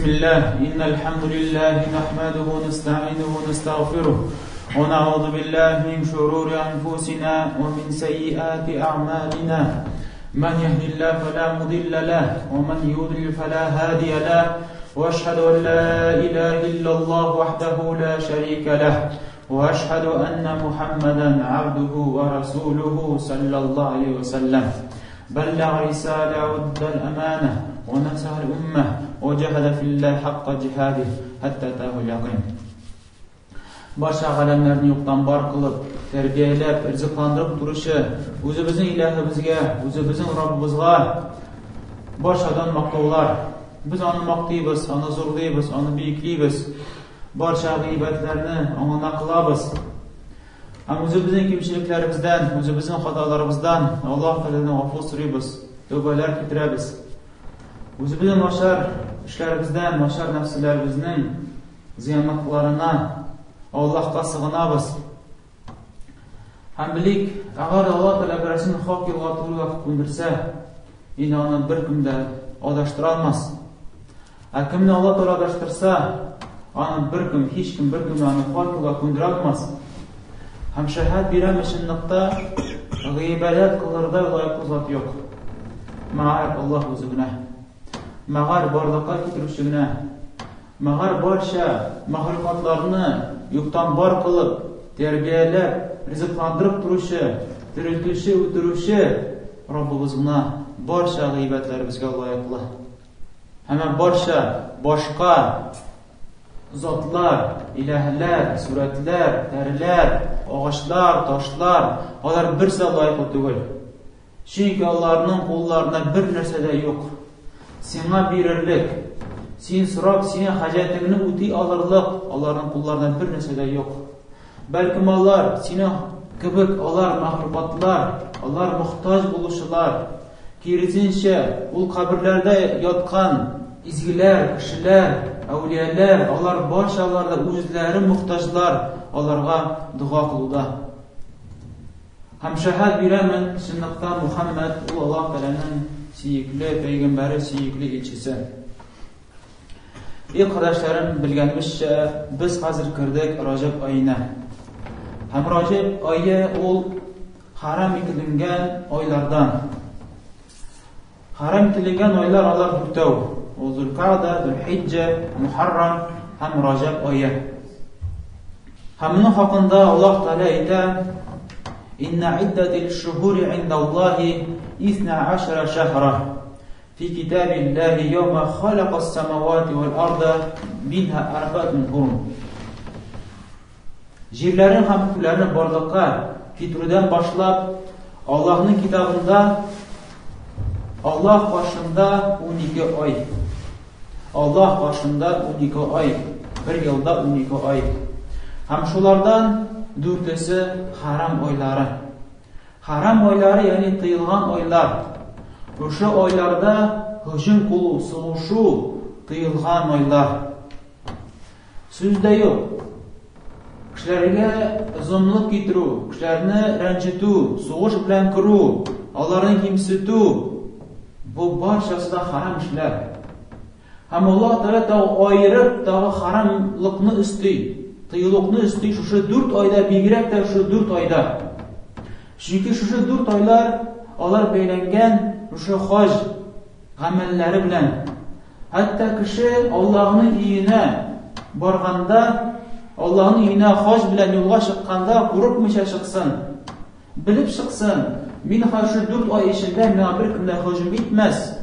بسم الله إن الحمد لله نحمده ونستعينه ونستغفره ونعوذ بالله من شرور أنفسنا ومن سيئات أعمالنا من يهد الله فلا مضل له ومن يضلل فلا هادي له وأشهد أن لا إله إلا الله وحده لا شريك له وأشهد أن محمدا عبده ورسوله صلى الله عليه وسلم بلغ رسالة وأدى الأمانة ونصح الأمة وجاهد في الله حق جهاده حتى أتاه اليقين. Барча галәмнәрне юктан бар кылып, тәрбияләп, ризыкландырып торучы үзебезнең илаһыбызга, үзебезнең Раббыбызга барчадан мактаулар. Без аны мактыйбыз, аны зурлыйбыз, аны биеклибез. Барча гыйбадәтләрне аңына кылабыз. Һәм үзебезнең кимчелекләребездән, үзебезнең хаталарыбыздан Аллаһ Тәгаләдән гафу сорыйбыз, тәүбәләр китерәбез. Үзебезнең начар эшләребездән, начар нәфселәребезнең зыянлыкларына Аллаһка сыгынабыз. Һәм белик, әгәр Аллаһ Тәгалә берәрсен хак юлга туры юлга күндерсә, инде аны беркем дә адаштыра алмас. Ә кемне Аллаһ Тәгалә адаштырса, аны беркем, һичкем беркем дә аны хак юлга күндерә алмас. Һәм шәһәд бирәм чынлыкта гыйбадәт кылырдай лаеклы зат юк. Мәгәр Аллаһ үзе генә. Мәгәр барлыкка китерүче генә. Мәгәр барча мәхлукатларны юктан бар кылып, тәрбияләп, ризыкландырып торучы, терелтүче, үтерүче Раббыбыз гына барча гыйбадәтләребезгә лаеклы. Һәм барча башка затлар, илаһлар, сурәтләр, тәреләр, агачлар, ташлар, алар берсе лаеклы түгел. Чөнки аларның кулларында бер нәрсә дә юк. Сиңа бирерлек, син сорап, синең хаҗәтеңне үти алырлык аларның кулларында бер нәрсә дә юк. Бәлкем алар синең кебек алар мәхлукатлар, алар мохтаҗ булучылар. Киресенчә, ул каберләрдә яткан изгеләр, кешеләр, әүлияләр, алар барчалар да үзләре мохтаҗлар аларга дога кылуда. Һәм шәһәд бирәмен, чынлыкта Мухәммәд ул Аллаһ Тәгаләнең сөекле пәйгамбәре, сөекле илчесе. И кардәшләрем, белгәнебезчә, без хәзер кердек Раҗәб аена. Һәм Раҗәб ае ул харам ителгән айлардан. Харам ителгән айлар алар дүртәү. Ул Зулкада, Зулхиҗҗә, Мухаррам һәм Раҗәб ае. Һәм моның хакында Аллаһ Тәгалә әйтә: "Инна иддатил шухури индаллаһи исна ашара шахра. Фи китабиллаһи яума халакас самавати вал арда минха арбатун хурум." Җирләрне һәм күкләрне барлыкка китерүдән башлап, Аллаһның китабында Аллаһ каршында 12 ай. Аллаһ каршында 12 ай, бер елда 12 ай. Һәм шулардан дүртесе харам айлары. Харам айлары, ягъни тыелган айлар. Шушы айларда һөҗүм кылу, сугышу тыелган айлар. Сүз дә юк. Кешеләргә зомлык китерү, кешеләрне рәнҗетү, сугыш белән керү, аларны кимсетү, бу барчасы да харам эшләр. Һәм Аллаһ Тәгалә тагы аерып, тагы харамлыкны өсти, тыюлыкны өсти шушы дүрт айда, бигрәк тә шушы дүрт айда. Чөнки шушы дүрт айлар алар бәйләнгән шушы хаҗ гамәлләре белән. Хәтта кеше Аллаһның өенә барганда, Аллаһның өенә хаҗ белән юлга чыкканда курыкмыйча чыксын. Белеп чыксын, мин шушы 4 ай эчендә миңа беркем дә һөҗүм итмәс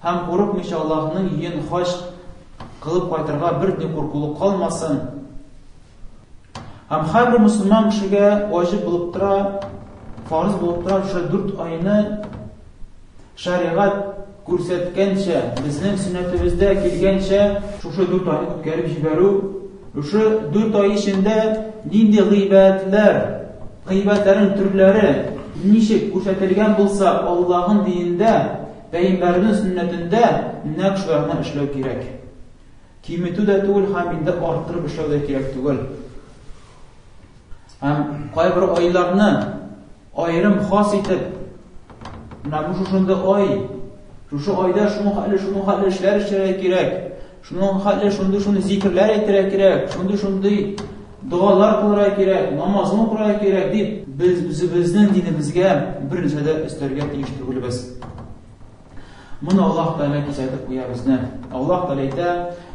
һәм курыкмыйча Аллаһның өен хаҗ кылып кайтырга бер ни куркулык калмасын. Һәм һәрбер мөселман кешегә ваҗиб булып тора, фарыз булып тора шушы дүрт айны шәригать күрсәткәнчә, безнең сөннәтебездә килгәнчә шушы дүрт айны үткәреп җибәрү, шушы дүрт ай эчендә нинди гыйбадәтләр, гыйбадәтләрнең төрләре ничек күрсәтелгән булса, Аллаһның динендә, пәйгамбәрнең сөннәтендә нәкъ шуларны эшләү кирәк. Киметү дә түгел һәм инде арттырып эшләү дә кирәк түгел. Һәм кайбер айларны аерым хас итеп, менә бу шушындый ай, шушы айда шуның хәтле, шуның хәтле эшләр эшләргә кирәк. Шуның хәтле шундый-шундый зикерләр әйтергә кирәк, шундый-шундый догалар кылырга кирәк, намазны укырга кирәк дип, без үзебезнең динебезгә бер нәрсә дә өстәргә тиеш түгелбез. Моны Аллаһ Тәгалә кисәтеп куя безне. Аллаһ Тәгалә әйтә: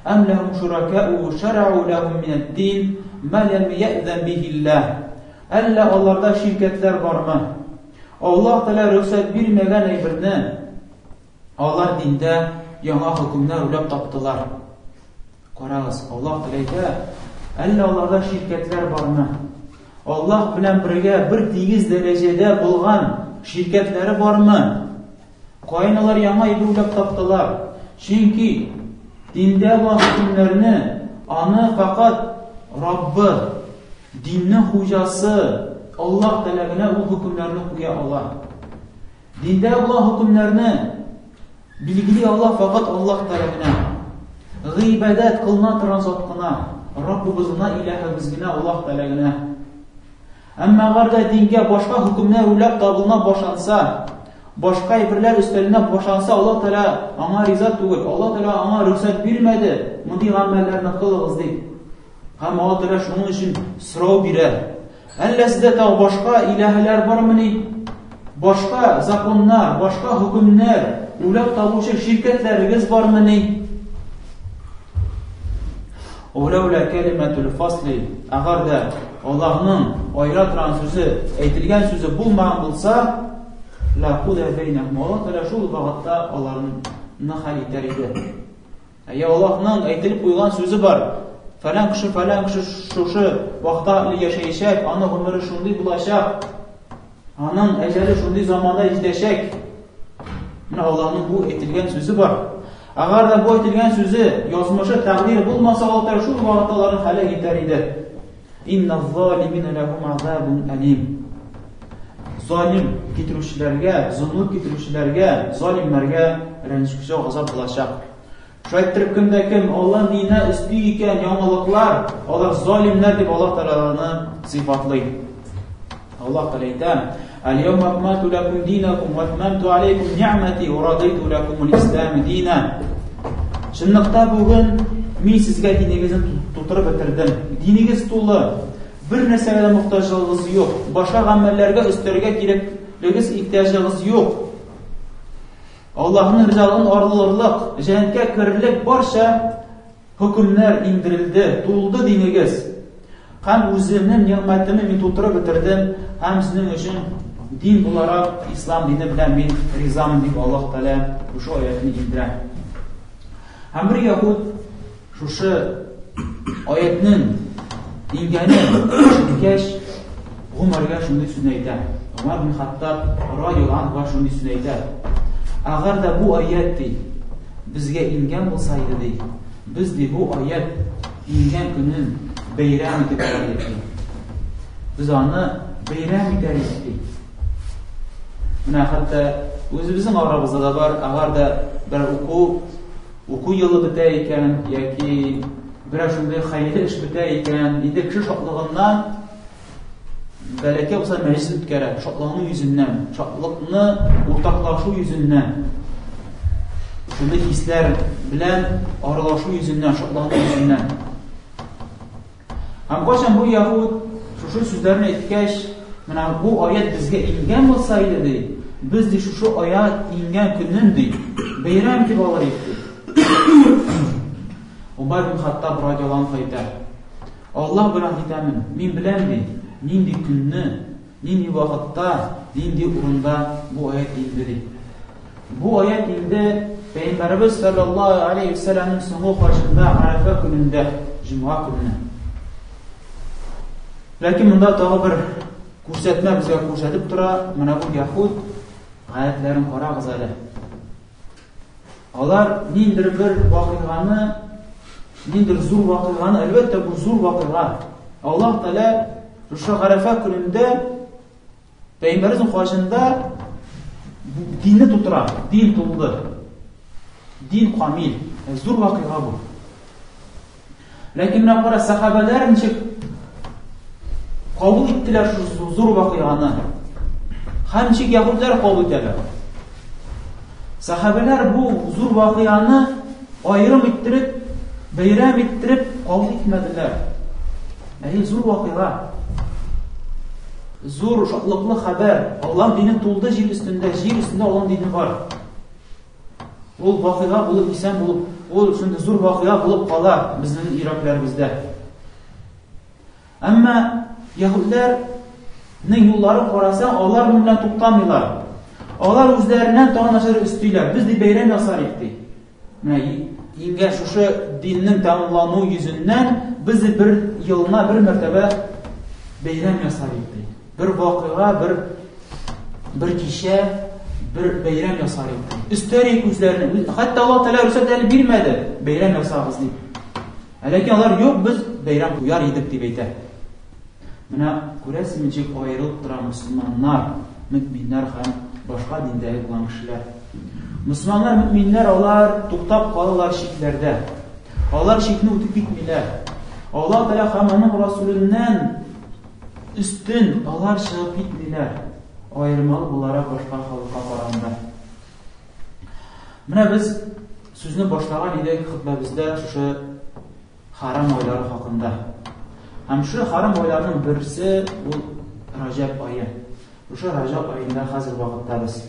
"Әм ләһум шуракау шарау ләһум минәд-дин ма ләм я'зан бихиллаһ." Әллә аларда ширкәтләр бармы? Аллаһ Тәгалә рөхсәт бирмәгән әйберне Алар диндә яңа хөкемнәр уйлап таптылар. Карагыз, Аллаһ Тәгалә әйтә, әллә аларда ширкәтләр бармы? Аллаһ белән бергә бер тигез дәрәҗәдә булган ширкәтләре бармы? Каян алар яңа әйбер уйлап таптылар? Чөнки диндә булган хөкемнәрне аны фәкать Раббы, диннең хуҗасы Аллаһ Тәгалә генә ул хөкемнәрне куя ала. Диндә булган хөкемнәрне билгели ала фәкать Аллаһ Тәгалә. Гыйбадәт кылына торган зат кына, Раббыбыз гына, илаһыбыз генә Аллаһ Тәгалә генә. Әмма әгәр дә дингә башка хөкемнәр уйлап табылына башланса, башка әйберләр өстәленә башланса, Аллаһ Тәгалә аңа риза түгел. Аллаһ Тәгалә аңа рөхсәт бирмәде, мондый гамәлләрне кылыгыз дип. Һәм Аллаһ Тәгалә шуның өчен сорау бирә. Әллә сездә тагы башка илаһәләр бармыни? Башка законнар, башка хөкемнәр уйлап табучы ширкәтләрегез бармыни? Уләүлә кәлимәтул фасли, әгәр дә Аллаһның аера торган сүзе, әйтелгән сүзе булмаган булса, ла куда бәйнәһум, Аллаһ Тәгалә шул вакытта аларны хәл итәр иде. Әйе, Аллаһның әйтелеп куйган сүзе бар. Фәлән кеше, фәлән кеше шушы вакытта яшәячәк, аның гомере шундый булачак. Аның әҗәле шундый заманда җитәчәк. Менә Аллаһның бу әйтелгән сүзе бар. Әгәр дә бу әйтелгән сүзе, язмышы, тәкъдир булмаса, Аллаһ шул вакытта аларны һәлак итәр иде. Инна залимина лахум азабун алим. Залим китерүчеләргә, золым китерүчеләргә, залимнәргә рәнҗеткече газап булачак. Шулай иттереп, кем дә кем Алла диненә өсти икән яңалыклар, алар залимнәр дип Аллаһ Тәгалә сыйфатлый. Аллаһ Тәгалә әйтә: "Аль-яума акмалту лакум динакум ва атмамту алейкум ни'мати ва радиту лакум аль-ислам дина." Чынлыкта бүген мин сезгә динегезне тутырып бетердем. Динегез тулы. Бер нәрсәгә дә мохтаҗлыгыгыз юк. Башка гамәлләргә өстәргә кирәклегез, ихтыяҗыгыз юк. Аллаһның ризалыгын арылырлык, җәннәткә керерлек барча хөкемнәр иңдерелде, тулды динегез. Һәм үземнең нигъмәтемне мин тутырып бетердем, һәм сезнең өчен дин буларак ислам дине белән мин ризамын дип Аллаһ Тәгалә шушы аятны иңдерә. Һәм бер яһүд шушы аятның иңгәнен ишеткәч, Гомәргә шундый сүзне әйтә. Гомәр бин Хаттаб радиаллаһу анһуга шундый сүзне әйтә. Әгәр дә бу аят ди, безгә иңгән булса иде ди, без ди бу аят иңгән көнен бәйрәм итеп алыр идек ди. Без аны бәйрәм итәр идек ди. Менә хәтта үзебезнең арабызда да бар, әгәр дә бер уку уку елы бетә икән, яки берәр шундый хәерле эш бетә икән, инде кеше шатлыгыннан бәләкәй булса мәҗлес үткәрә, шатлану йөзеннән, шатлыкны уртаклашу йөзеннән, шундый хисләр белән аралашу йөзеннән, шатлану йөзеннән. Һәм кайчан бу яһүд шушы сүзләрне әйткәч, менә бу аят безгә иңгән булса иде ди, без ди шушы аят иңгән көнен ди, бәйрәм дип алыр идек ди. Умар бин Хаттаб радиаллаһу анһу әйтә, Аллаһ белән әйтәмен, мин беләм ди, нинди көнне, нинди вакытта, нинди урында бу аят иңде ди. Бу аят инде Пәйгамбәребез саллаллаһу алейхи вәсәлләмнең соңгы хаҗында Арафа көнендә, җомга көнне. Ләкин монда тагы бер күрсәтмә безгә күрсәтеп тора, менә бу яһүд гаятьләрен карагыз әле. Алар ниндер бер вакыйганы, ниндер зур вакыйганы, әлбәттә бу зур вакыйга. Аллаһ Тәгалә шушы Гарәфә көнендә Пәйгамбәребезнең хаҗында динне тутыра, дин тулды. Дин камил. Зур вакыйга бу. Ләкин менә кара сахабәләр ничек кабул иттеләр шул зур вакыйганы. Һәм ничек яһүдләр кабул итәләр. Сахабәләр бу зур вакыйганы аерым иттереп Бәйрәм иттереп кабул итмәделәр. Әйе, зур вакыйга. Зур шатлыклы хәбәр. Аллаһ дине тулды җир өстендә, җир өстендә Аллаһ дине бар. Ул вакыйга булып исән булып, ул шундый зур вакыйга булып кала безнең йөрәкләребездә. Әмма яһүдләрнең юлларын карасаң, алар моның белән туктамыйлар. Алар үзләреннән тагын нәрсәдер өстиләр. Без ди бәйрәм ясарыйк ди. Менә дингә шушы диннең тәмамлану йөзеннән без бер елына бер мәртәбә бәйрәм ясарыйк ди. Бер вакыйга, бер кичә, бер бәйрәм ясарыйк ди. Өстәрик үзләрен. Хәтта Аллаһ Тәгалә рөхсәт әле бирмәде, бәйрәм ясагыз дип. Ә ләкин алар юк, без бәйрәм куяр идек дип әйтә. Менә күрәсез, ничек аерылып тора мөселманнар, мөминнәр һәм башка диндәге булган кешеләр. Мөселманнар, мөминнәр алар туктап калалар чикләрдә. Алар чикне үтеп китмиләр. Аллаһ Тәгалә һәм аның Расуленнән өстен алар чыгып китмиләр. Аермалы буларак башка халыкка караганда. Менә без сүзне башлаган идек хөтбәбездә шушы харам айлары хакында. Һәм шушы харам айларның берсе ул Раҗәб ае. Шушы Раҗәб аенда хәзер вакытта без.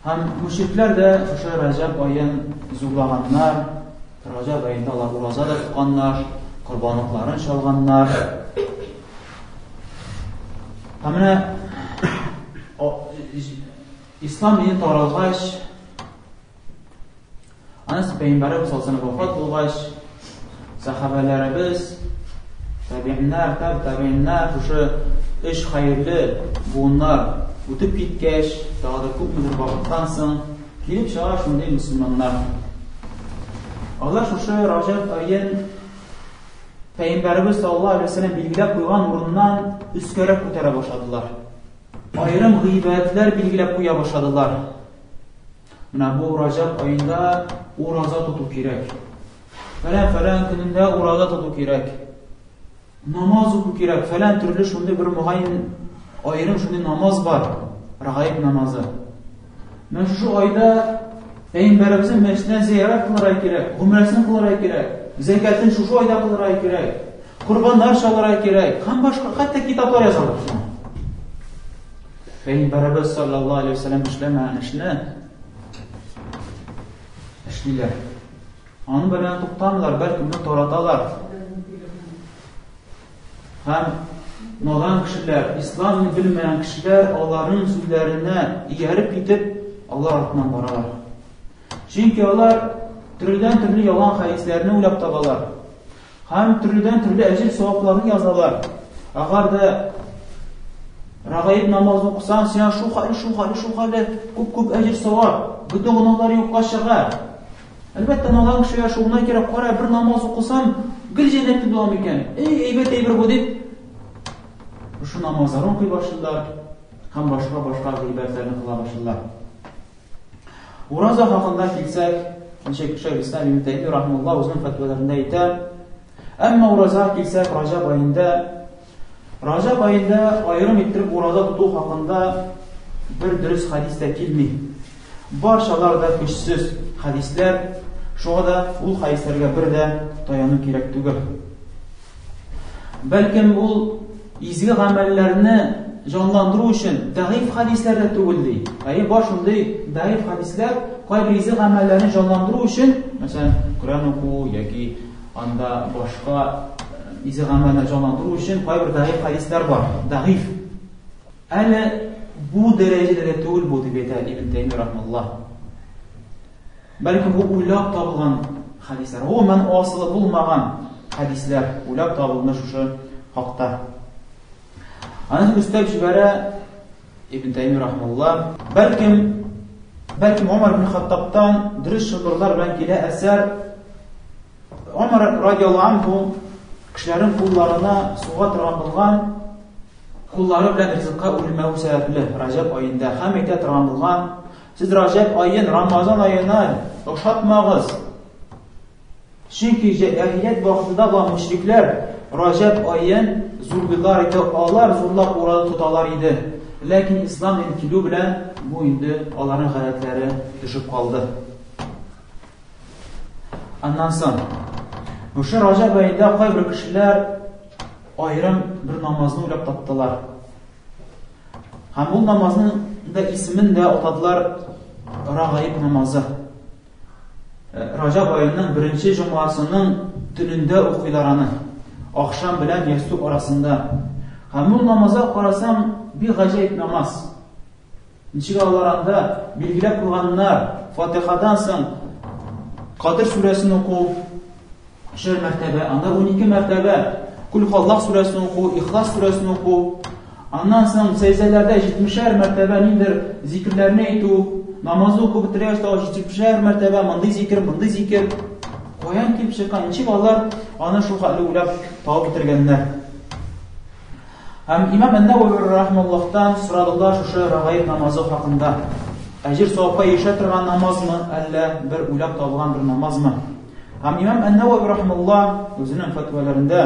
Һәм мөшрикләр дә шушы Раҗәб аен зурлаганнар. Раҗәб аенда алар ураза да тотканнар, корбанлыкларын чалганнар. Һәм менә Ислам дине таралгач, Анас пәйгамбәребез саллаллаху вафат булгач, сахабәләребез, табииннар, таб табииннар, шушы өч хәерле буыннар үтеп киткәч, тагы да күпмедер вакыттан соң килеп чыга шундый мөселманнар. Алар шушы Раҗәб аен Пәйгамбәребез саллаллаһу алейһи ва сәлләм билгеләп куйган урыннан өскәрәк күтәрә башладылар. Аерым гыйбадәтләр билгеләп куя башладылар. Менә бу Раҗаб аенда ураза тоту кирәк. Фәлән-фәлән көнендә ураза тоту кирәк. Намаз уку кирәк. Фәлән төрле шундый бер мөгаен аерым шундый намаз бар. Рагаиб намазы. Менә шушы айда Пәйгамбәребезнең мәчетенә зиярат кылырга кирәк, гомрәсен кылырга кирәк, зәкятен шушы айда кылырга кирәк, корбаннар чалырга кирәк һәм башка хәтта китаплар язалар шуңа. Пәйгамбәребез саллаллаһу алейһи ва сәлләм эшләмәгән эшне эшлиләр. Аның белән туктамыйлар, бәлки моны тараталар. Һәм надан кешеләр, исламны белмәгән кешеләр аларның сүзләренә ияреп китеп, алар артыннан баралар. Чөнки алар төрледән-төрле ялган хәдисләрне уйлап табалар. Һәм төрледән-төрле әҗер савапларны язалар. Әгәр дә Рагаиб намазын укысаң, сиңа шу хәле, шу хәле, шу хәле, күп-күп әҗер савап, бөтен гөнаһлар юкка чыга. Әлбәттә, надан кешегә шул гына кирәк, кара, бер намаз укысам, гел җәннәттә булам икән. Эй, әйбәт әйбер бу дип, шушы намазларын укый башлыйлар һәм башка-башка гыйбадәтләрне кыла башлыйлар. Ураза хакында килсәк, ничек Шәйх Ислам ибн Тәймия рахимаһуллаһ үзенең фәтваларында әйтә, әмма уразага килсәк, Раҗаб аенда Раҗаб аенда аерым иттереп ураза тоту хакында бер дөрес хәдис тә килми. Барчалар да көчсез хәдисләр, шуңа да ул хәдисләргә бер дә таяну кирәк түгел. Бәлкем ул изге гамәлләрне җанландыру өчен дәгыйф хәдисләр дә түгел ди. Әйе, бар шундый дәгыйф хәдисләр, кайбер изге гамәлләрне җанландыру өчен, мәсәлән, Коръән уку яки анда башка изге гамәлне җанландыру өчен кайбер дәгыйф хәдисләр бар. Дәгыйф. Әле бу дәрәҗәдә дә түгел бу, дип әйтә Ибн Тәймия рахмаллаһ. Бәлки бу уйлап табылган хәдисләр. Гомумән асылы булмаган хәдисләр уйлап табылды шушы хакта. Аны өстәп җибәрә Ибн Тәймия рахмаллаһ. Бәлкем бәлкем Умар ибн Хаттабтан дөрес чылбырлар белән килә әсәр. Умар радиаллаһу анху кешеләрнең кулларына суга торган булган Куллары белән ризыкка үлмәү сәбәпле, Раҗәб аенда һәм әйтә торган булган, Сез Раҗәб аен Рамазан аена охшатмагыз. Чөнки җәһилият вакытында булган мөшрикләр Раҗәб аен зурлыйлар иде, алар зурлап ураза тоталар иде. Ләкин ислам дине килү белән бу инде аларның гадәтләре төшеп калды. Аннан соң шушы Раҗәб аенда кайбер кешеләр аерым бер намазны уйлап таптылар. Һәм ул намазның да исемен дә атадылар Рагаиб намазы. Раҗаб аеның беренче җомгасының төнендә укыйлар аны. Ахшам белән ястү арасында. Һәм ул намазга карасаң, бик гаҗәеп намаз. Ничек алар анда билгеләп куйганнар, Фатихадан соң Кадер сүрәсен уку өчәр мәртәбә, анда 12 мәртәбә Кул Аллаһ сүрәсен уку, Ихлас сүрәсен уку, аннан соң сәҗдәләрдә 70-әр мәртәбә ниндер зикерләрне әйтү, намазны укып бетергәч тагы 70-әр мәртәбә мондый зикер, мондый зикер. Каян килеп чыккан? Ничек алар аны шул хәтле уйлап табып бетергәннәр? Һәм имам Ән-Нәвәви рахималлаһтан сорадылар шушы рагаиб намазы хакында. Әҗер савапка ирешә торган намазмы, әллә бер уйлап табылган бер намазмы? Һәм имам Ән-Нәвәви рахималлаһ үзенең фәтваларында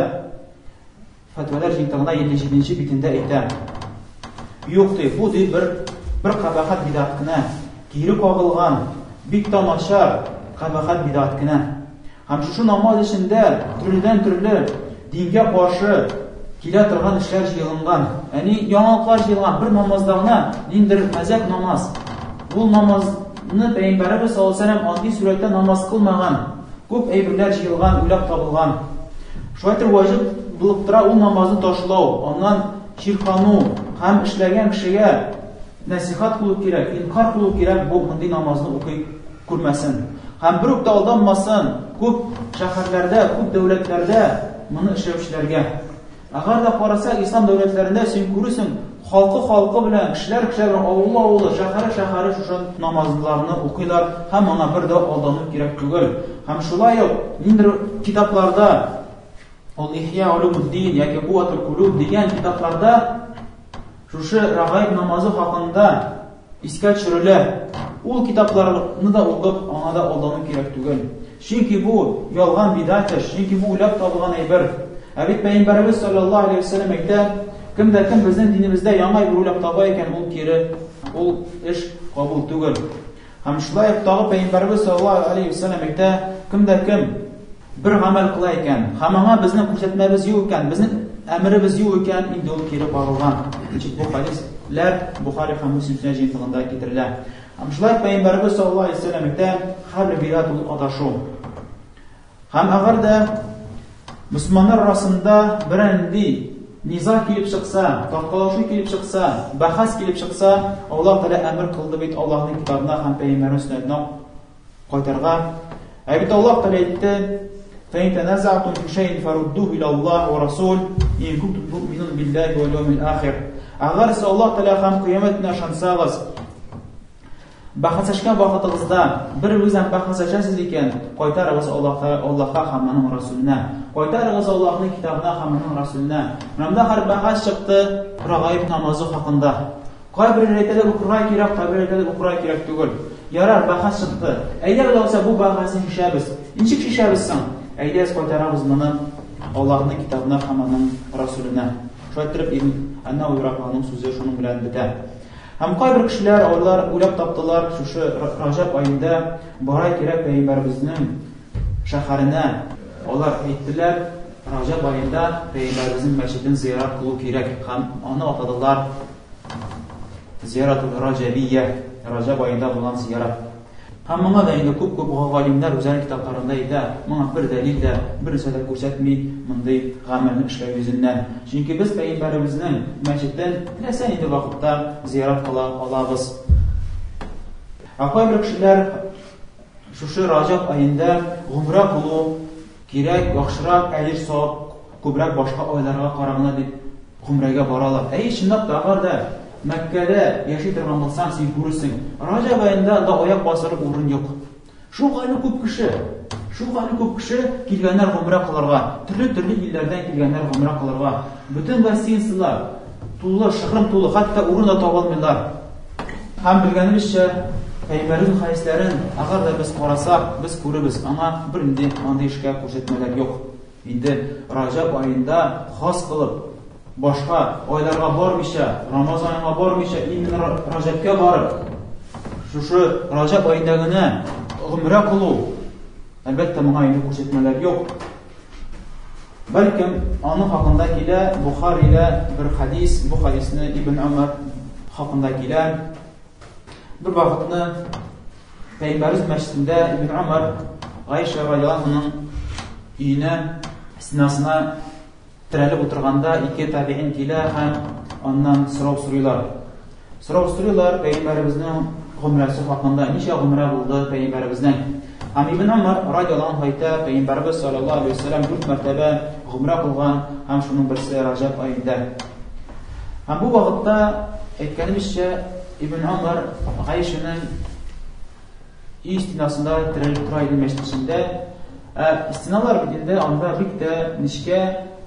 фәтвалар җыентыгында 57 битендә әйтә. Юк ди, бу ди бер кабахәт бидат кенә, кире кагылган, бик тә начар кабахәт бидат кенә. Һәм шушы намаз эчендә төрледән-төрле дингә каршы килә торган эшләр җыелынган. Әни яңалыклар җыелган бер намазда гына ниндер мәзәк намаз. Ул намазны Пәйгамбәребез саллаллаһу алейһи андый сурәттә намаз кылмаган. Күп әйберләр җыелган, уйлап табылган. Шулай итеп ваҗиб булып тора ул намазны ташлау, аннан чиркану һәм эшләгән кешегә нәсихәт кылу кирәк, инкар кылу кирәк бу мондый намазны укый күрмәсен. Һәм бер үк тә алданмасын күп шәһәрләрдә, күп дәүләтләрдә моны эшләүчеләргә. Әгәр дә карасак, ислам дәүләтләрендә син күрерсең, халкы халкы белән, кешеләр кешеләр белән, авылы авылы, шәһәре шәһәре шушы намазларны укыйлар һәм моңа бер дә алдану кирәк түгел. Һәм шулай ук ниндидер китапларда ул Ихья улумуддин яки Куатул кулуб дигән китапларда шушы рагаиб намазы хакында искә төшерелә. Ул китапларны да укып, аңа да алдану кирәк түгел. Чөнки бу ялган бидат эш, чөнки бу уйлап табылган әйбер. Ә бит Пәйгамбәребез саллаллаһу алейһи вәсәлләм әйтә, кем дә кем безнең динебездә яңа әйбер уйлап таба икән, ул кире, ул эш кабул түгел. Һәм шулай ук тагы Пәйгамбәребез саллаллаһу алейһи вәсәлләм әйтә, кем дә кем бер гамәл кыла икән, һәм аңа безнең күрсәтмәбез юк икән, безнең әмеребез юк икән, инде ул кире кагылган. Ничек бу хадисләр Бухари һәм Муслим сөннәт җыентыгында китерелә. Һәм шулай ук Пәйгамбәребез саллаллаһу алейһи вәсәлләм әйтә, һәрбер бидгать ул адашу. Һәм әгәр дә мөселманнар арасында берәр нинди низа килеп чыкса, тарткалашу килеп чыкса, бәхәс килеп чыкса, Аллаһ Тәгалә әмер кылды бит Аллаһның китабына һәм пәйгамбәренең сөннәтенә кайтырга. Ә бит Аллаһ Тәгалә әйтте: "Фәин таназа'тум фи шәйин фаруддуху иля Аллаһ ва Расул ин кунтум ту'минун биллаһи вал яумил ахир". Әгәр сез Аллаһ Тәгалә һәм кыямәт көненә ышансагыз, бәхәсләшкән вакытыгызда бер-берегез белән бәхәсләшәсез икән, кайтарыгыз Аллаһка, Аллаһка һәм аның Расуленә. Кайтарыгыз Аллаһның китабына һәм аның Расуленә. Менә монда хәзер бәхәс чыкты Рагаиб намазы хакында. Кайбер әйтәләр укырга кирәк, кайбер әйтәләр укырга кирәк түгел. Ярар, бәхәс чыкты. Әйдә алайса бу бәхәсне чишәбез. Ничек чишәбез соң? Әйдәгез кайтарабыз моны Аллаһның китабына һәм аның Расуленә. Шулай иттереп Ибн Ән-Нәвәви рахманың сүзе шуның белән бетә. Һәм кайбер кешеләр алар уйлап таптылар, шушы Раҗаб аенда бара кирәк пәйгамбәребезнең шәһәренә. Алар әйттеләр, Раҗаб аенда пәйгамбәребезнең мәчетен зиярат кылу кирәк һәм аны атадылар Зияратул Раҗабия, Раҗаб аенда булган зиярат. Һәм моңа да инде күп-күп галимнәр үзләренең китапларында әйтә, моңа бер дәлил дә, бер нәрсә дә күрсәтми мондый гамәлне эшләү йөзеннән. Чөнки без пәйгамбәребезнең мәчетен теләсә нинди вакытта зиярат кыла алабыз. Ә кайбер кешеләр шушы Раҗаб аенда гомрә кылу кирәк, яхшырак, әҗер савап күбрәк башка айларга караганда дип гомрәгә баралар. Әйе, чынлап та, әгәр дә Мәккәдә яши торган булсаң, син күрерсең, Раҗаб аенда анда аяк басыр урын юк. Шул хәле күп кеше, шул хәле күп кеше килгәннәр гомрә кылырга, төрле-төрле илләрдән килгәннәр гомрә кылырга. Бөтен гостиницалар тулы, шыгрым тулы, хәтта урын да таба алмыйлар. Һәм белгәнебезчә, Пәйгамбәребезнең хәдисләрен әгәр дә без карасак, без күрербез, аңа бернинди андый эшкә күрсәтмәләр юк. Инде Раҗаб аенда хас кылып, башка айларга бармыйча, Рамазан аена бармыйча, именно Раҗабка барып, шушы Раҗаб аенда гына гомрә кылу. Әлбәттә, моңа инде күрсәтмәләр юк. Бәлкем, аның хакында килә Бухаридә бер хадис, бу хадисне Ибн Умар хакында килә. Бер вакытны Пәйгамбәребез мәчетендә Ибн Умар Гайша радиаллаһу анһаның өенә стенасына терәлеп утырганда ике табиин килә һәм аннан сорау сорыйлар. Сорау сорыйлар Пәйгамбәребезнең гомрәсе хакында, ничә гомрә булды Пәйгамбәребезнең. Һәм Ибн Умар радиаллаһу анһу әйтә, Пәйгамбәребез саллаллаһу алейһи вәсәлләм дүрт мәртәбә гомрә кылган һәм шуның берсе Раҗаб аенда. Һәм бу вакытта әйткәнебезчә, Ибн Умар Гайшәнең өй стенасында терәлеп тора иде мәчет эчендә. Ә стеналар бит инде анда бик тә нечкә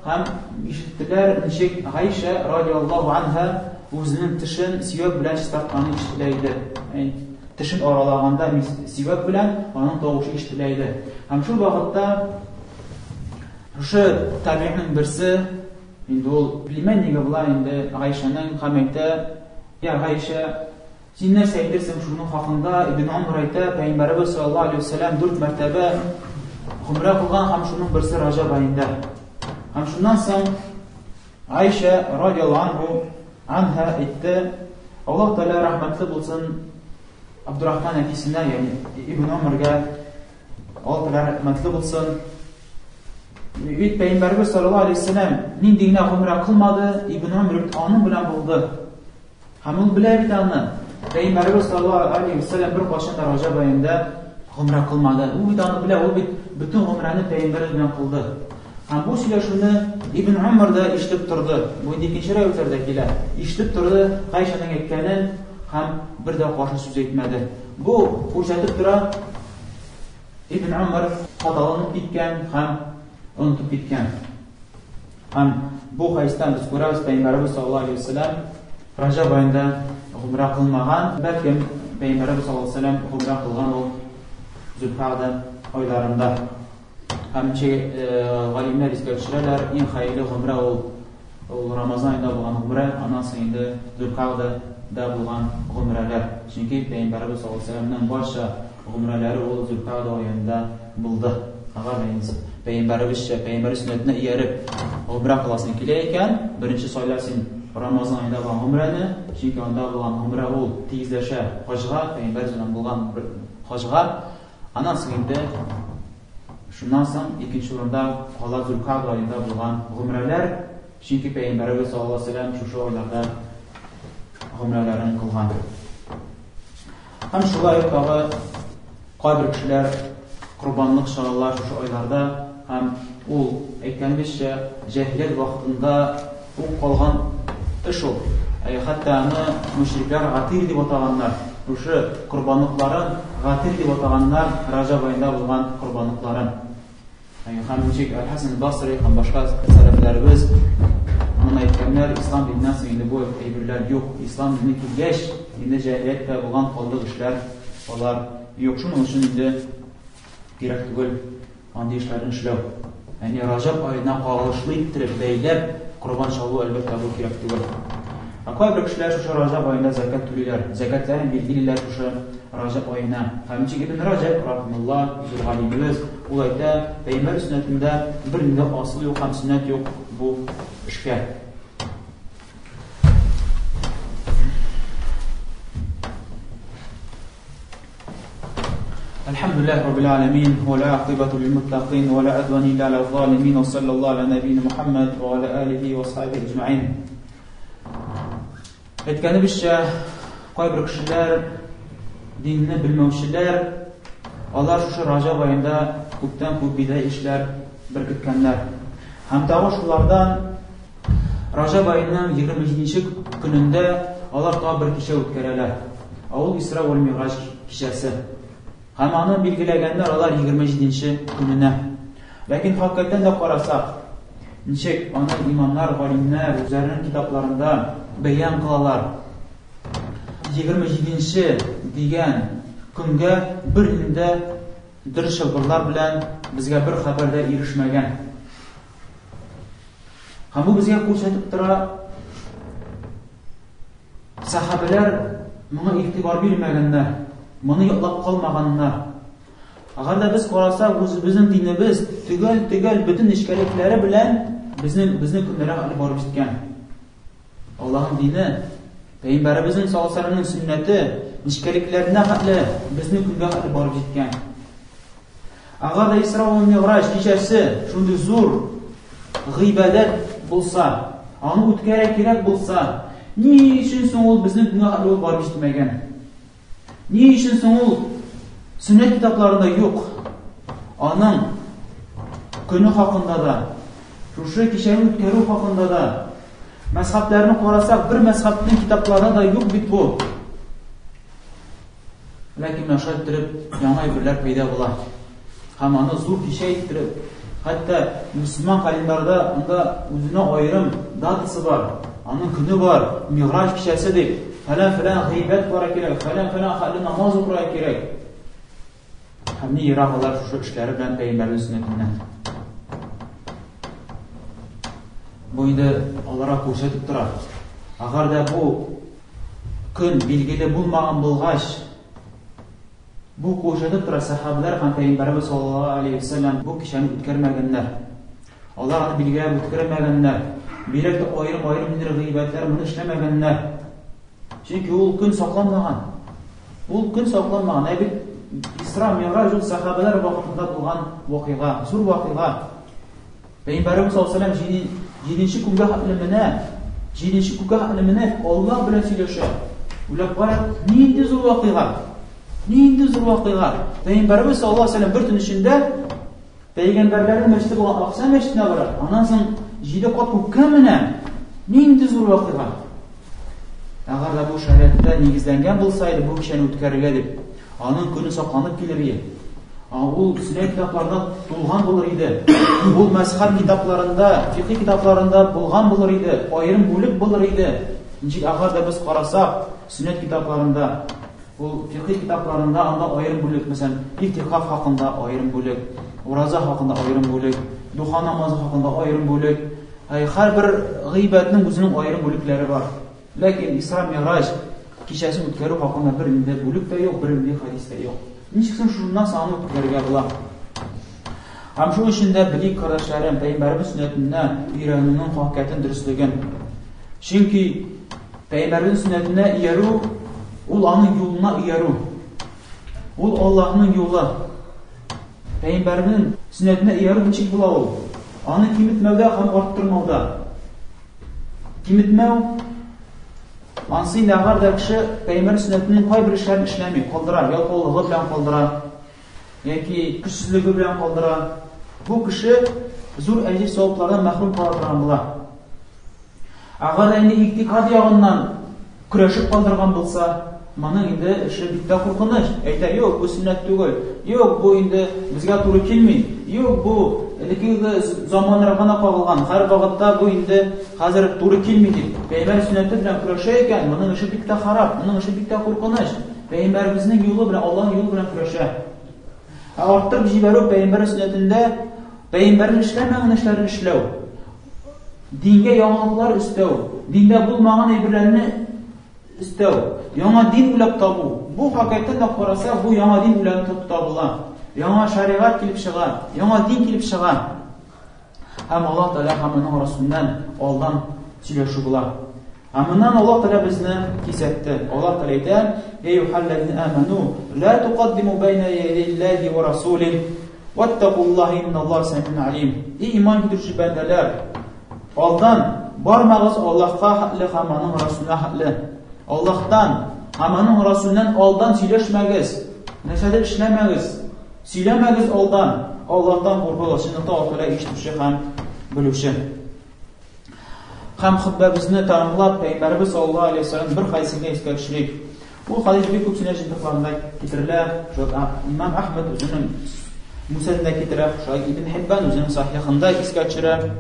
һәм ишеттеләр, ничек Гайшә радиаллаһу анһа үзенең тешен сивәк белән чистартканы ишетелә иде. Тешен аралаганда сивәк белән аның тавышы ишетелә иде. Һәм шул вакытта шушы табигыйнең берсе инде ул племяннигы була инде Гайшәнең һәм әйтә, Я Гайшә, син нәрсә әйтерсең шуның хакында? Ибн Умар әйтә, Пәйгамбәребез саллаллаһу алейһи вәсәлләм дүрт мәртәбә гомрә кылган һәм шуның берсе Раҗаб аенда. Һәм шуннан соң Гайшә радиаллаһу анһу анһа әйтте, Аллаһ Тәгалә рәхмәтле булсын Абдурахман әтисенә, ягъни Ибн Умарга Аллаһ Тәгалә рәхмәтле булсын. Бит Пәйгамбәребез саллаллаһу алейһи вәсәлләм нинди генә гомрә кылмады, Ибн Умар аның белән булды. Һәм ул белә бит аны. Пәйгамбәребез саллаллаһу алейһи вәсәлләм бер кашын да Раҗаб аенда гомрә кылмады. Ул бит аны белә, ул бит бөтен гомрәне пәйгамбәребез белән кылды. Һәм бу сөйләшүне Ибн Умар да ишетеп торды. Бу инде икенче риваятьләрдә килә. Ишетеп торды Гайшәнең әйткәнен һәм бер дә каршы сүз әйтмәде. Бу күрсәтеп тора, Ибн Умар хаталанып киткән һәм онытып киткән. Һәм бу хәдистән без күрәбез, Пәйгамбәребез саллаллаһу алейһи вәсәлләм Раҗаб аенда гомрә кылмаган, бәлкем Пәйгамбәребез саллаллаһу алейһи вәсәлләм гомрә кылган ул Зөлкагъдә айларында. Һәм ничек галимнәр искә төшерәләр, иң хәерле гомрә ул ул Рамазан аенда булган гомрә, аннан соң инде Зөлкагъдәдә булган гомрәләр. Чөнки Пәйгамбәребез саллаллаһу алейһи вәсәлләмнең барча гомрәләре ул Зөлкагъдә аенда булды. Әгәр Пәйгамбәребезчә, пәйгамбәр сөннәтенә ияреп гомрә кыласың килә икән, беренче сайла син Рамазан аенда булган гомрәне, чөнки анда булган гомрә ул тигезләшә хаҗга, пәйгамбәр белән булган хаҗга. Аннан соң инде шуннан соң икенче урында кала Зөлкагъда аенда булган гомрәләр, чөнки пәйгамбәребез саллаллаһу алейһи вәсәлләм шушы айларда гомрәләрен кылган. Һәм шулай ук тагы кайбер кешеләр корбанлык чалалар шушы айларда һәм ул, әйткәнебезчә, җәһилият вакытында ук калган эш ул. Хәтта аны мөшрикләр гатир дип атаганнар. Шушы корбанлыкларын гатир дип атаганнар, Раҗаб аенда булган корбанлыкларын. Һәм ничек Әл-Хәсән Басри һәм башка сәләфләребез моны әйткәннәр, ислам диненнән соң инде бу әйберләр юк. Ислам дине килгәч, инде җәһилияттә булган калдык эшләр алар юк. Шуның өчен инде кирәк түгел андый эшләрне эшләү. Ягъни Раҗаб аена кагылышлы иттереп, бәйләп корбан чалу, әлбәттә, бу кирәк түгел. Ә кайбер кешеләр шушы Раҗаб аенда зәкят түлиләр, зәкятләрен билгелиләр шушы Раҗаб аена. Һәм ничек Ибн Раҗаб, рахимулла, зур галимебез, ул әйтә, пәйгамбәр сөннәтендә бернинди асыл юк һәм сөннәт юк бу эшкә. الحمد لله رب العالمين والعاقبة للمتقين ولا عدوان إلا على الظالمين وصلى الله على نبينا محمد وعلى آله وصحبه أجمعين. Әйткәнебезчә, кайбер кешеләр, динне белмәүчеләр, алар шушы Раҗаб аенда күптән күп бидә эшләр беркеткәннәр. Һәм тагы шулардан Раҗаб аеның 27 көнендә алар тагы бер кичә үткәрәләр. Ә ул Исра вәл Миграҗ кичәсе. Һәм аны билгеләгәннәр алар 27 көненә. Ләкин хакыйкатьтән дә карасак, ничек аны имамнар, галимнәр үзләренең китапларында бәян кылалар. 27 дигән көнгә бер инде дөрес чылбырлар белән безгә бер хәбәр дә ирешмәгән. Һәм бу безгә күрсәтеп тора, сәхабәләр моңа игътибар бирмәгәннәр, моны ятлап калмаганнар. Әгәр дә без карасак, үзебезнең динебез төгәл-төгәл бөтен нечкәлекләре белән безнең көннәргә хәтле барып җиткән. Аллаһның дине, Пәйгамбәребезнең саллаллаһу алейһи вәсәлләмнең сөннәте нечкәлекләренә хәтле безнең көнгә хәтле барып җиткән. Әгәр дә Исра ва Миграҗ кичәсе шундый зур гыйбадәт булса, аны үткәрә кирәк булса, ни өчен соң ул безнең көнгә хәтле барып җитмәгән? Ни өчен соң ул сөннәт китапларында юк? Аның көне хакында да, шушы кичәне үткәрү хакында да, мәзхәбләрне карасак, бер мәзхәбнең китапларында да юк бит бу. Ләкин менә шулай иттереп яңа әйберләр пәйда була. Һәм аны зур кичә иттереп, хәтта мөселман календарьда анда үзенә аерым датасы бар, аның көне бар, Миграҗ кичәсе дип, фәлән-фәлән гыйбадәт кылырга кирәк, фәлән-фәлән хәлле намаз укырга кирәк. Һәм ни ерак алар шушы эшләре белән пәйгамбәрнең сөннәтеннән. Бу инде аларга күрсәтеп тора. Әгәр дә бу көн билгеле булмаган булгач, Бу күрсәтеп тора, сәхабәләр һәм Пәйгамбәребез саллаллаһу алейһи ва сәлләм бу кичәне үткәрмәгәннәр. Алар аны билгеләп үткәрмәгәннәр. Бигрәк тә аерым-аерым ниндидер гыйбадәтләр моны эшләмәгәннәр. Чөнки ул көн сакланмаган. Ул көн сакланмаган. Ә бит Исра, Миграҗ ул сәхабәләр вакытында булган вакыйга, зур вакыйга. Пәйгамбәребез саллаллаһу алейһи ва сәлләм җиденче күккә хәтле менә, җиденче күккә хәтле менә Аллаһ белән сөйләшә. Уйлап карак, нинди зур вакыйга. Нинди зур вакыйга. Пәйгамбәребез саллаллаһу алейһи ва сәлләм бер төн эчендә пәйгамбәрләрнең мәчете булган Акса мәчетенә бара. Аннан соң җиде кат күккә менә. Нинди зур вакыйга. Әгәр дә бу шәригатьтә нигезләнгән булса иде, бу кичәне үткәрергә дип, аның көне сакланып килер иде. Ул сөннәт китапларында тулган булыр иде. Ул мәзхәб китапларында, фикъ китапларында булган булыр иде, аерым бүлек булыр иде. Ничек әгәр дә без карасак, сөннәт китапларында, ул фикъ китапларында анда аерым бүлек, мәсәлән, игътикаф хакында аерым бүлек, ураза хакында аерым бүлек, духа намазы хакында аерым бүлек. Һәрбер гыйбадәтнең үзенең аерым бүлекләре бар. Ләкин Исра Миграҗ кичәсен үткәрү хакында бер нинди бүлек тә юк, бер нинди хадис тә юк. Ничек соң шуннан соң аны үткәрергә була? Һәм шул өчен дә белик, кардәшләрем, пәйгамбәребез сөннәтенә өйрәнүнең хакыйкатен, дөреслеген. Чөнки пәйгамбәребез сөннәтенә иярү ул аның юлына иярү. Ул Аллаһның юлы. Пәйгамбәрнең сөннәтенә иярү ничек була ул? Аны киметмәүдә һәм арттырмауда. Киметмәү ансы инде әгәр дә кеше пәйгамбәр сөннәтенең кайбер эшләрен эшләми, калдыра, ялкаулыгы белән калдыра яки көчсезлеге белән калдыра. Бу кеше зур әҗер саваплардан мәхрүм кала торган була. Әгәр дә инде игътикад ягыннан көрәшеп калдырган булса, моның инде эше бик тә куркыныч. Әйтә, юк, бу сөннәт түгел. Юк, бу инде безгә туры килми. Юк, бу элеккеге заманнарга гына кагылган. Һәр вакытта бу инде хәзер туры килми дип. Пәйгамбәр сөннәте белән көрәшә икән, моның эше бик тә харап, моның эше бик тә куркыныч. Пәйгамбәребезнең юлы белән, Аллаһның юлы белән көрәшә. Ә арттырып җибәрү пәйгамбәр сөннәтендә пәйгамбәрнең эшләмәгән эшләрен эшләү. Дингә яңалыклар өстәү, диндә булмаган әйберләрне өстәү, яңа дин уйлап табу. Бу хакыйкатьтән дә карасак, бу яңа дин уйлап табыла. Яңа шәригать килеп чыга, яңа дин килеп чыга. Һәм Аллаһ Тәгалә һәм аның Расулыннан алдан сөйләшү була. Ә моннан Аллаһ Тәгалә безне кисәтте. Аллаһ Тәгалә әйтә: "Я әйюһәлләзина аману, ла тукаддиму байна ядәйиллаһи ва расулиһи, ваттакуллаһа инналлаһа самиун алим." Эй иман китерүче бәндәләр, алдан бармагыз Аллаһка хәтле һәм аның Расулына хәтле. Аллаһтан һәм аның Расулыннан алдан сөйләшмәгез, нәрсәдер эшләмәгез, сөйләмәгез алдан. Аллаһтан куркыгыз, чынлыкта Аллаһ Тәгалә ишетүче һәм белүче. Һәм хөтбәбезне тәмамлап, Пәйгамбәребез саллаллаһу алейһи ва сәлләм бер хәдисен искә төшерик. Ул хәдис бик күп сөннәт җыентыкларында китерелә. Шул Имам Әхмәд үзенең Мусәдендә китерә, шулай Ибн Хиббан үзенең Сахихында искә төшерә.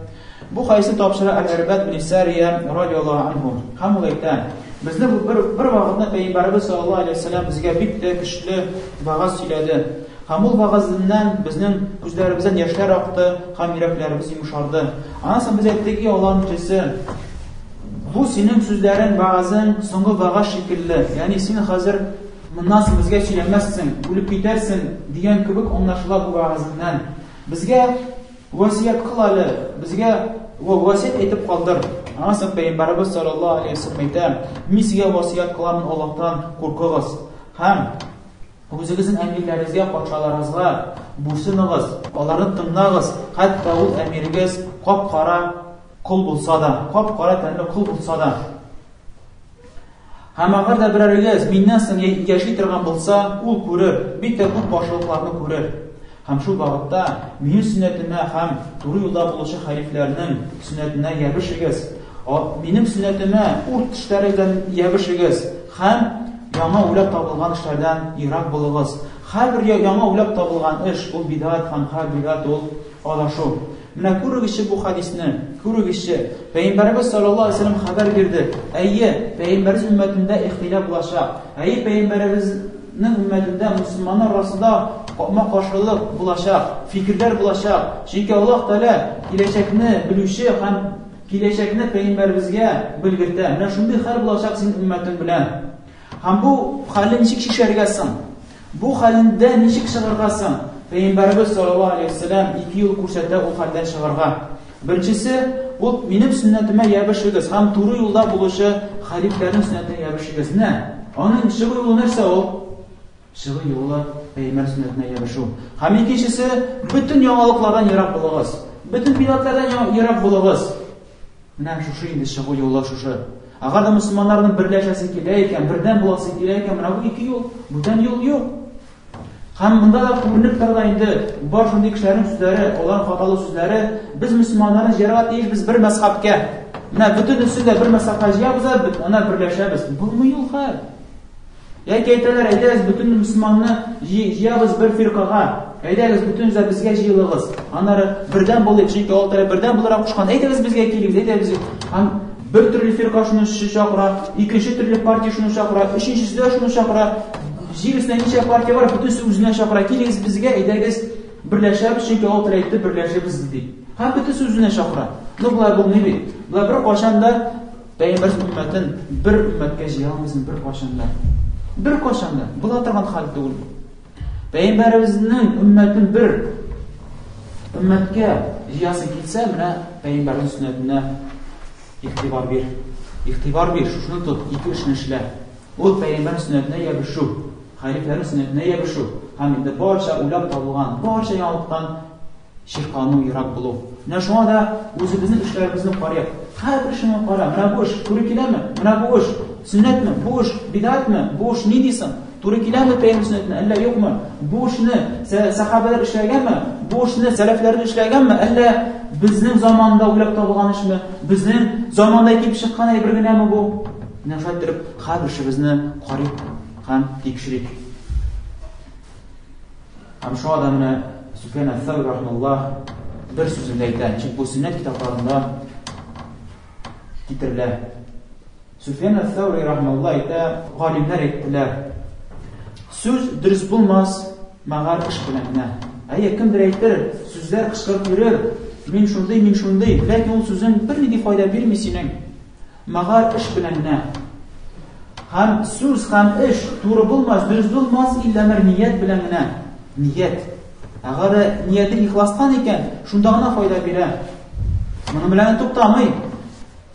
Бу хәдисне тапшыра Әл-Ирбад бин Сария радиаллаһу анһу. Һәм ул әйтә: Безне бер вакытны Пәйгамбәребез саллаллаһу алейһи ва сәлләм безгә бик тә көчле вәгазь сөйләде. Һәм ул вәгазеннән безнең күзләребездән яшьләр акты һәм йөрәкләребез йомшарды. Аннан соң без әйттек, и Аллаһның илчесе, бу синең сүзләрең, вәгазең соңгы вәгазь шикелле. Ягъни син хәзер Моннан соң безгә сөйләмәссең, үлеп китәрсең, дигән кебек аңлашыла бу вәгазеңнән. Безгә васыять кыл әле, безгә васыять әйтеп калдыр. Аннан соң Пәйгамбәребез саллаллаһу алейһи вәсәлләм әйтә, мин сезгә васыять кыламын, Аллаһтан куркыгыз һәм үзегезнең әмирләрегезгә, патшаларыгызга буйсыныгыз, аларны тыңлагыз, хәтта ул әмирегез кап-кара кол булса да, кап-кара тәнле кол булса да. Һәм әгәр дә берәрегез миннән соң яши торган булса, ул күрер, бик тә күп каршылыкларны күрер. Һәм шул вакытта минем сөннәтемә һәм туры юлда булучы хәлифләрнең сөннәтенә ябышыгыз. Минем сөннәтемә урт тешләре белән ябышыгыз һәм яңа уйлап табылган эшләрдән ерак булыгыз. Һәрбер яңа уйлап табылган эш ул бидгать һәм һәр бидгать ул адашу. Менә күрегезче бу хәдисне, күрегезче. Пәйгамбәребез саллаллаһу алейһи вәсәлләм хәбәр бирде. Әйе, пәйгамбәребез өммәтендә ихтилаф булачак. Әйе, пәйгамбәребезнең өммәтендә мусульманнар арасында капма-каршылык булачак, фикерләр булачак. Чөнки Аллаһ Тәгалә киләчәкне белүче һәм киләчәкне пәйгамбәребезгә белгертә. Менә шундый хәл булачак синең өммәтең белән. Һәм бу хәлне ничек чишәргә соң? Бу хәлендә ничек чыгарга соң? Пәйгамбәребез саллаллаһу алейһи вәсәлләм ике юл күрсәтә ул хәлдән чыгарга. Беренчесе, ул минем сөннәтемә ябышыгыз һәм туры юлда булучы хәлифләрнең сөннәтенә ябышыгыз. Менә аның чыгу юлы нәрсә ул? Чыгу юлы пәйгамбәр сөннәтенә ябышу. Һәм икенчесе, бөтен яңалыклардан ерак булыгыз. Бөтен бидгатлардан ерак булыгыз. Менә шушы инде чыгу юлы шушы. Әгәр дә мөселманнарның берләшәсе килә икән, бердәм буласы килә икән, менә бу ике юл, бүтән юл юк. Һәм монда да күренеп тора инде, бар шундый кешеләрнең сүзләре, аларның хаталы сүзләре, без мөселманнарны җыярга тиешбез бер мәзхәбкә. Менә бөтенесен дә бер мәзхәбкә җыябыз да, ана берләшәбез. Булмый ул хәл. Яки әйтәләр, әйдәгез бөтен мөселманны җыябыз бер фиркага. Әйдәгез бөтенегез дә безгә җыелыгыз. Аннары бердәм булыйк, чөнки Аллаһ Тәгалә бердәм булырга кушкан. Әйдәгез безгә килегез, әйдәгез. Һәм бер төрле фирка шуны чакыра, икенче төрле партия шуны чакыра, өченчесе дә шуны чакыра. Җир өстендә ничә партия бар, бөтенесе үзенә чакыра. Килегез безгә, әйдәгез берләшәбез, чөнки Аллаһ Тәгалә әйтте, берләшәбез ди. Һәм бөтенесе үзенә чакыра. Ну, болай булмый бит. Болай бер кашан да Пәйгамбәр өммәтен бер өммәткә җыя алмыйсың бер кашан да. Бер кашан да. Була торган хәл түгел бу. Пәйгамбәребезнең өммәтен бер өммәткә җыясы килсә, менә пәйгамбәрнең сөннәтенә игътибар бир. Игътибар бир, шушыны тот, ике эшне эшлә. Ул пәйгамбәр сөннәтенә ябышу, хәлифләрнең сөннәтенә ябышу һәм инде барча уйлап табылган, барча яңалыктан чиркану, ерак булу. Менә шуңа да үзебезнең эшләребезне карыйк. Һәрбер эшеңне кара. Менә бу эш туры киләме? Менә бу эш сөннәтме? Бу эш бидгатьме? Бу эш ни дисең? Туры киләме пәйгамбәр сөннәтенә, әллә юкмы? Бу эшне сәхабәләр эшләгәнме? Бу эшне сәләфләр эшләгәнме? Әллә безнең заманда уйлап табылган эшме? Безнең заманда килеп чыккан әйбер генәме бу? Менә шулай итеп, һәрбер эшебезне карыйк һәм тикшерик. Һәм шуңа да менә Суфьян әл-Сәүри рахималлаһ бер сүзендә әйтә, ничек бу сөннәт китапларында китерелә. Суфьян әл-Сәүри рахималлаһ әйтә, галимнәр әйттеләр, сүз дөрес булмас, мәгәр эш белән генә. Әйе, кемдер әйтер, сүзләр кычкырып йөрер, мин шундый, мин шундый, ләкин ул сүзең бернинди файда бирми синең. Мәгәр эш белән генә. Һәм сүз һәм эш туры булмас, дөрес булмас, иллә бер ният белән генә. Ният. Әгәр дә нияте ихластан икән, шунда гына файда бирә. Моның белән туктамый.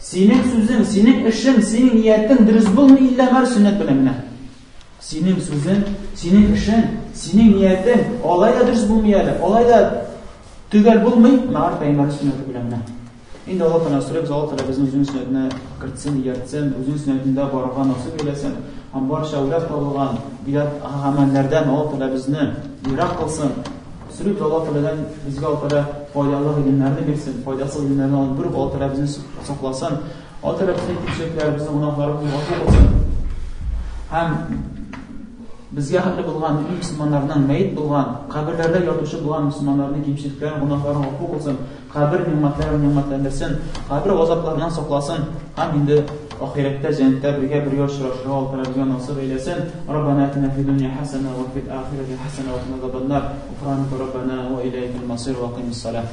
Синең сүзең, синең эшең, синең ниятең дөрес булмый иллә бер сөннәт белән генә. Синең сүзең, синең эшең, синең ниятең алай да дөрес булмый әле, алай да төгәл булмый, мәгәр пәйгамбәр сөннәте белән генә. Инде Аллаһ Тәгалә сорыйбыз, Аллаһ Тәгалә безне үзенең сөннәтенә кертсен, ияртсен, үзенең сөннәтендә барырга насыйп әйләсен. Һәм барча уйлап табылган бидат гамәлләрдән Аллаһ Тәгалә безне ерак кылсын. Сорыйбыз Аллаһ Тәгаләдән безгә Аллаһ Тәгалә файдалы гыйлемнәрне бирсен, файдасыз гыйлемнәрне алып бер Аллаһ Тәгалә безне сакласын. Аллаһ Тәгалә безнең кимчелекләребезне, гөнаһларыбызны гафу кылсын. Һәм Безгә хәтле булган мөмин мөселманнарның, мәет булган, каберләрдә ятучы булган мөселманнарның кимчелекләрен, гөнаһларын гафу кылсын, кабер нигъмәтләрен нигъмәтләндерсен, кабер газапларыннан сакласын һәм инде ахирәттә җәннәттә бергә бергә очрашырга Аллаһ Тәгалә безгә насыйп әйләсен. Раббана атина фид дөнья хәсәнә ва фил ахирәти хәсәнә ва кина азабаннар. Гуфранaka раббана ва иләйкәл масир ва кыймис салах.